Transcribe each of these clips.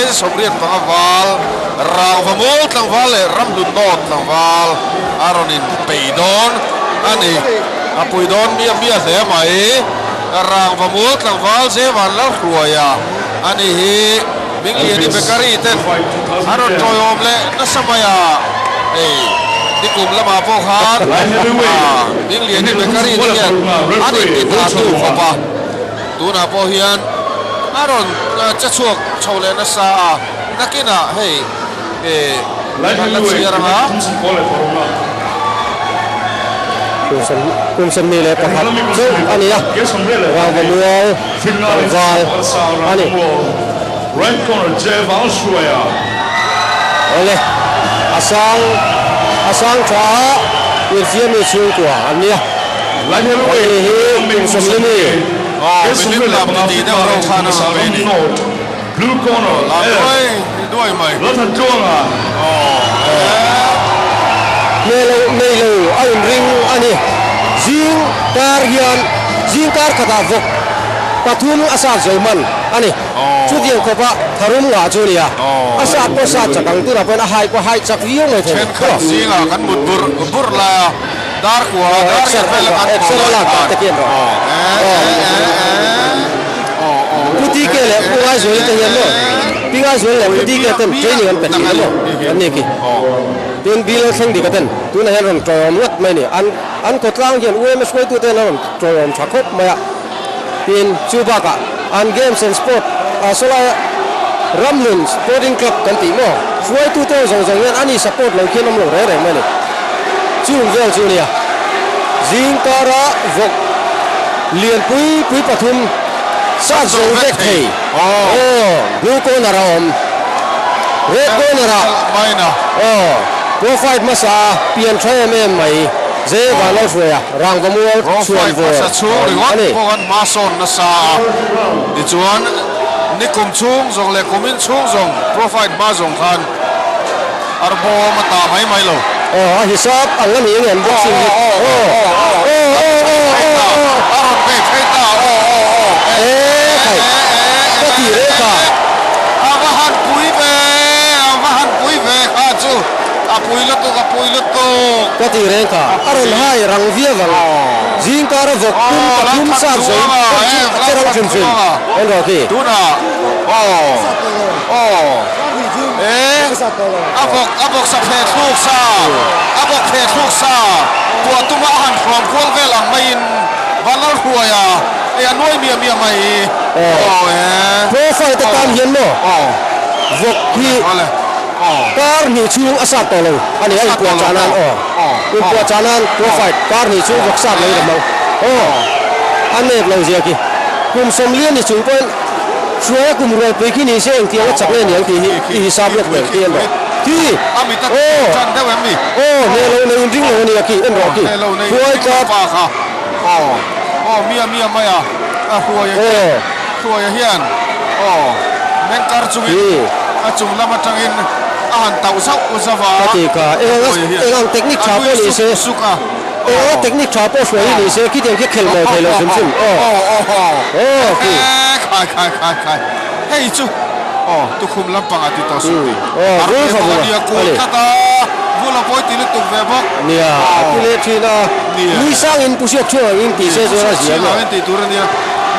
85 val, Rangva Mual tlangval leh Ramhlun North tlangval a rawn in bei dawn a ni. A pui dawn miah miah hle mai. Rangva Mual tlangval Zevan Lalhruaia a ni hi Mingliani Bakery ten an rawn tawiawm leh nasa mai a, hei nikum lamah pawh khan Mingliani Bakery te hian an inti ta tu khawp a. Tunah pawh hian a rawn che chhuak chho leh nasa a, nakinah hei kan la chhiar ang a. Kum 21 chauh a ni a, Rangva mual tlangval a ni. Awle, a sang a sang tha a, Irfiami chhungkua an nia. Ani hi kum 40 mi. Aw, milim lam ti tih deuh reuh khan a rawn vei ni. Lam duai duai mai. Aw, eh. Hmel lo nei lo a inring a ni. Zing kar hian zing kar khatah vawk pathum a sat zo hman a ni. Chutiang khawpa tharum ngah chu a ni a. A sat pawh sat chak ang tunah pawhin a hai pawh hai chak viau mai thei a ni. Thenkhat zingah kan mut burh burh lai a. Dar kua dar riat vel a kan thaw lai khan aw e e e e aw aw Pu TK leh Pu Ngaizuali te hian maw Pi Ngaizuali leh Pu TK ten training an pe thin a maw an ni khi tin Bill thleng dik a ten tunah hian rawn tawiawm ngawt mai a ni an an khawtlang hian UMS hruaitu te hian an rawn tawiawm tha khawp mai a tin chu bakah an games and sport ah sawlai Ramhlun Sporting Club kan tih maw hruaitu te zawng zawng hian ani support lo khian awm lo reng reng mai a ni. Chung vel chu nia zing kara vawk lian pui pui pathum sat zo vek thei aw blue corner a awm red corner ah aw pro fight hmasa pian tha em em mai J Vanlalhruaia Rangva mual chhuan vawr a ni. Tichuan nikum chhung zawng leh kumin chhung zawng pro fight hma zawng khan Arbawm a tah mai mai lo. Aw a hisap ang a ni ang em boxing hi. Aw aw aw aw aw aw. A rawn bei phei ta aw aw aw e khai ka ti reng kha. A va han pui ve a va han pui ve kha chu a pui lutuk a pui lutuk. Ka ti reng kha a rawn hai rang viau ang zing kar a vawk pum pathum sat zo vawk chu a che rang hrim hrim en rawh khi. Tunah aw aw. E, a vawk, a vawk sa phe thluk sa, a vawk phe thluk sa, puah tuma a han hrawm kual vel ang maiin Vanlalhruai a, e a nuai miah miah mai. Aw e. Profile te tan hian maw vawk hi kar hnih chhung a sat tawh lo a ni, a inpuah chah nan aw, inpuah chah nan profile kar hnih chhung vawk sat lo in a hmang aw, a nep lo zia khi kum 40 ni chung pawhin. Hruaia kum rualpui khi ni se engtiang a chak nge niang tih hi i hisap lawk ber khi en rawh. Khi! Aw! Aw! Hne lo nei in ring lo a nia khi en rawh khi. Hruai tlat. Ka ti kha eng ang technique tha pawh ni se. Aw technique tha pawh hruai hi ni se khitiang khi khel mawi thei lo hrim hrim aw aw khi. Khai khai khai khai hei chu aw tukhum lampang ah ti tawh suh ti aw vul fa vul a kul tlat a vul a pawi ti lutuk ve bawk nia a ti leh thin a nui sang in pu hriat chhuak ang in ti se chuan a zia maw tih tur a nia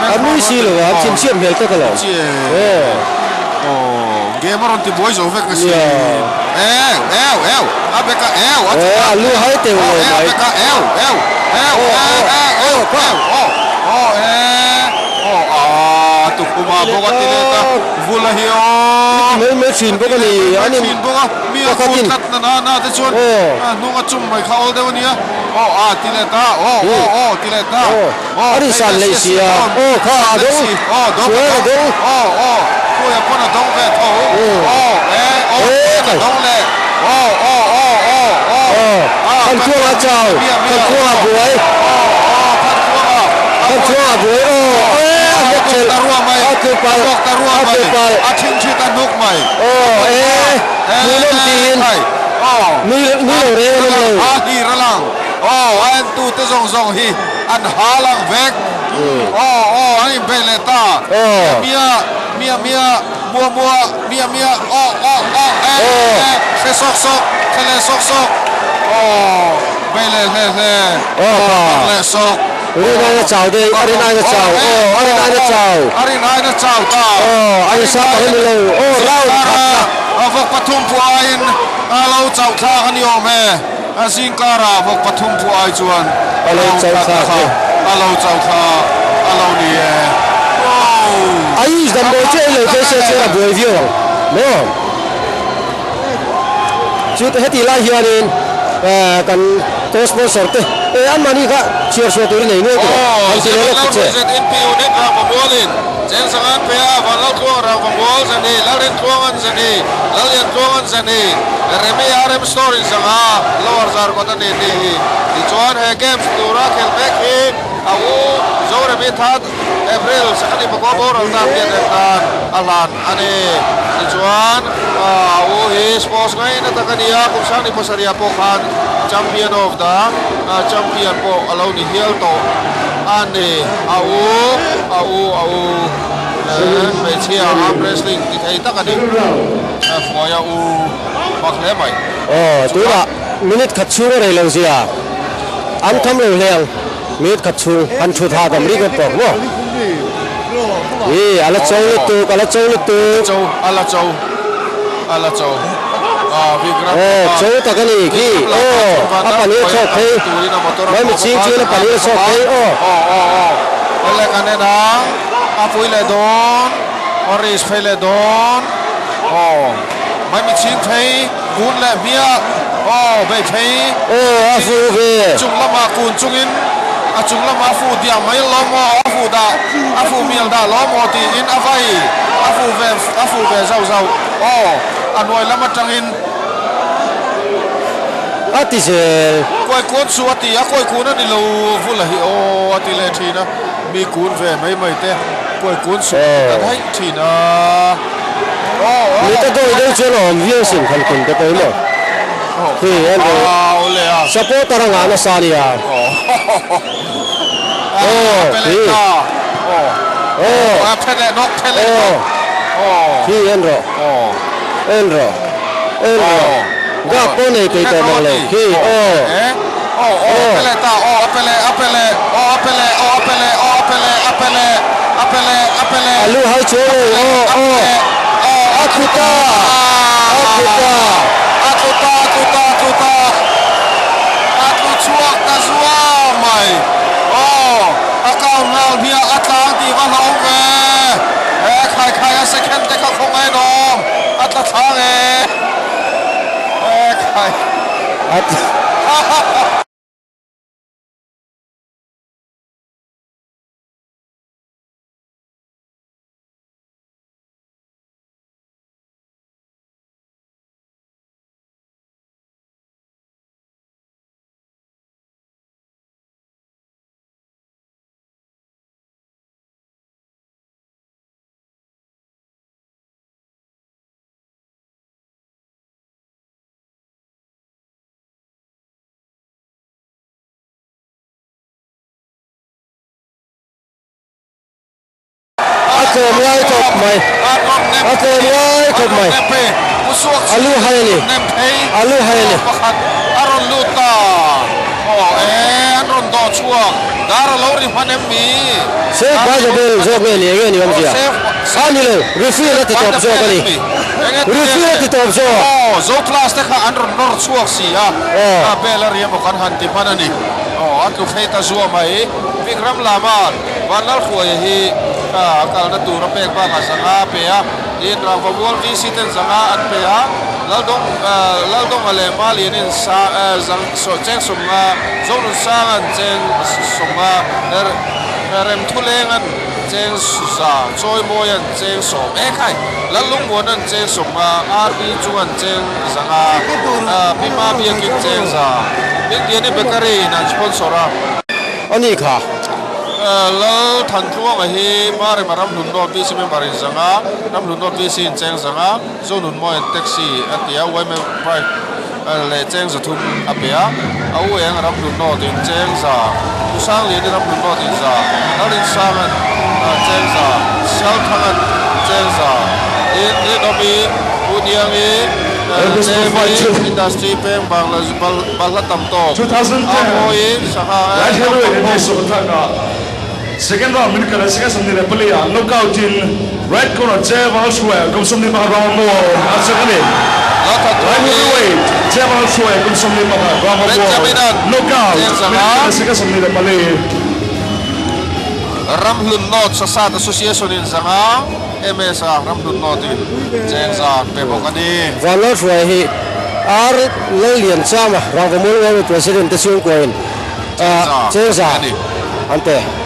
a nui si lo a thinchhiat hmel tak alawm aw game a rawn ti buai zo vek a si eu eu eu a beka eu a ti a lu hai teuh lo mai a beka eu eu eu eu eu eu aw aw e aw a tukhuma bawk a ti let a vula hi aw mai mai thin bawk a ni an in bawk a mi a kut tlat na na na te chuan a hnung a chum mai kha awl deuh a nia aw a ti let a aw aw aw ti let a A rin san leh si a, aw kha a dawng, hruai a dawng. Aw aw hruai a pawn a dawng ve tho, aw e aw hruai a dawng leh, aw aw aw aw aw aw Thankuanga a chau, Thankuanga a buai, aw aw Thankuanga Thankuanga a buai, aw e a hnawk thelh, a tlu palh, a tlu palh, a thin thit a hnuk mai, aw e hmuhnawm tiin nui nui lo reng an awm lo. A hlir a lang, aw a entute zawng zawng hi. An ha lang vek. Aw aw an inbei leh ta. Miah miah, miah miah, muah muah, miah miah, aw aw aw e e, hre sawk sawk, hre leh sawk sawk, aw bei leh hle hle, aw bang leh sawk. Rin aina chau dei, a rin aina chau, aw a rin aina chau. A rin aina chau ta. Aw a insa tak a ni lo, aw round khat na. A vawk pathum phuah aiin a lo chauh thlak a ni awm e. A zingkarah vawk pathum phu ai chuan A lo chau thlak e. A lo chau thlak a lo ni e. Wow! Ayush damdawi chu ei lo phei se chuan a buai viau ang maw? Chu hetih lai hianin kan co-sponsor te eh anmahni kha chhiar chhuah tur i nei nual tawh Aw, an ti leh lawk ta che. ZNP unit Rangvamualin Chengsangan pe a, Vanlaltluang Rangvamual Zani, Lalrintluangan Zani, Lalliantluangan Zani, Remi RM Store in sangha Lower Zarkawt a ni tih hi. Tichuan he games tura khelh mek hi a u Zoremi That April Sakani pakua boral ta hriat reng tan a hlan a ni. Tichuan a u hi sports ngaina tak a ni a, kum sang ni pasarih pawh khan champion of the champion pawh a lo ni hial tawh a ni. A u a u a u hmeichhia arm wrestling ti thei tak a ni. Fuaia u bak hle mai. Aw, tunah minute khat chhung a rei lo zia. An tham lo hle ang. Minute khat chhung an thut hahdam rik ngawt tawh maw? Ih, a la cho lutuk, a la cho lutuk. Cho, a la cho, a la cho. Ah, Vikram Aw, cho tak a ni khi. Aw, a pahnih a chhuak phei. Mai mi ching chuan a pahnih a chhuak phei. Aw. Aw, aw, aw. Ele kan en a, a pui leh dawn. Morris phei leh dawn. Aw, mai mi ching phei, kun leh hmiah. Aw, bei phei. Aw, a fu ve. Chung lamah kun chungin a chung lamah a fu diah mai lawm aw, a fu dah, a fu mial dah lawm aw tiin a vai, a fu ve, a fu ve zauh zauh. Aw, a hnuai lam atangin. A ti zel. Kuai kun chu a ti a, kuai kun a ni lo vula hi aw a ti leh thin a. Mi kun ve mai mai te kuai kun suh a ti ta daih thin a. Aw aw. Mi te dawi deuh chuan a awm viau sin han kun te pawh maw. Khi an rawn supporter a ngah nasa a nia. Aw khi. Aw. Aw. Khi en rawh. En rawh. En rawh. Gap pawh nei thei tawh mang lo khi aw. Aw aw a pe leh ta aw a pe leh a pe leh aw a pe leh aw a pe leh aw a pe leh a pe leh a pe leh a pe leh A lu hai chuang lo aw aw aw a tlu ta a tlu ta a tlu ta a tlu ta a tlu ta a tlu chhuak ta zua mai aw a count nghal hmiah a tlang tih va hlauhawm ve he khai khai a second te kha khawngaih an awm a tla thlang e he khai. A tlawm lai khawp mai, a tlawm lai khawp mai, a lu hai a ni, a lu hai a ni. Pakhat a rawn lut ta, aw e an rawn dawh chhuak, dar a lo ri hman em mi? Safe by the bell zawk nge ni enge ni awmzia? A ni lo, refill a ti tawp zawk a ni, refill a ti tawp zawk. Aw, Zo class te kha an rawn nawr chhuak si a, a bell a ri emaw kan han ti hman a ni. Aw, a tlu phei ta zuah mai. Vikram Lama Vanlalhruaia hi a kalna tur a pek bakah zanga a pe a, tin Rangvamual VC ten zanga an pe a, Laldawng Laldawnga leh Malianin sa zang cheng sawmnga, Zonunsang an cheng sawmnga, Remthuleng an cheng za, Chawimawi an cheng sawm, ekhai Lallungmuan an cheng sawmnga, RB chung an cheng zanga, Pima Biakin cheng za, Indian-i Bakery in an sponsor a. A ni kha. Lal Thantluanga hi Marema Ramhlun North VC member in zanga, Ramhlun North VC in cheng zanga, Zonunmawian taxi a ti a, yma bike leh cheng zathum a pe a. A u eng Ramhlun North in Chengza, U Sangliani Ramhlun North in za, Lalrinsanga'n Chengza, Sialthanga'n Chengza, tin Rinawmi, U Niangi, Tlemi, Industry peng Bangla balhla tam tawk, A Mawi, Sangha naupang ho. Second round min kal a second 24 ah knockout in right corner Jeval Hruaia kum 21 round mawl a chak a ni. Right heavyweight Jeval Hruaia kum 21 round mawl knockout min kal a second 24. Ramhlun North Sasat Association in zanga MS a Ramhlun North in chengza an pe bawk a ni. Vanlal Hruaia hi R Lallianchama Rangvamual Railway President te chhungkua in chengza an pe.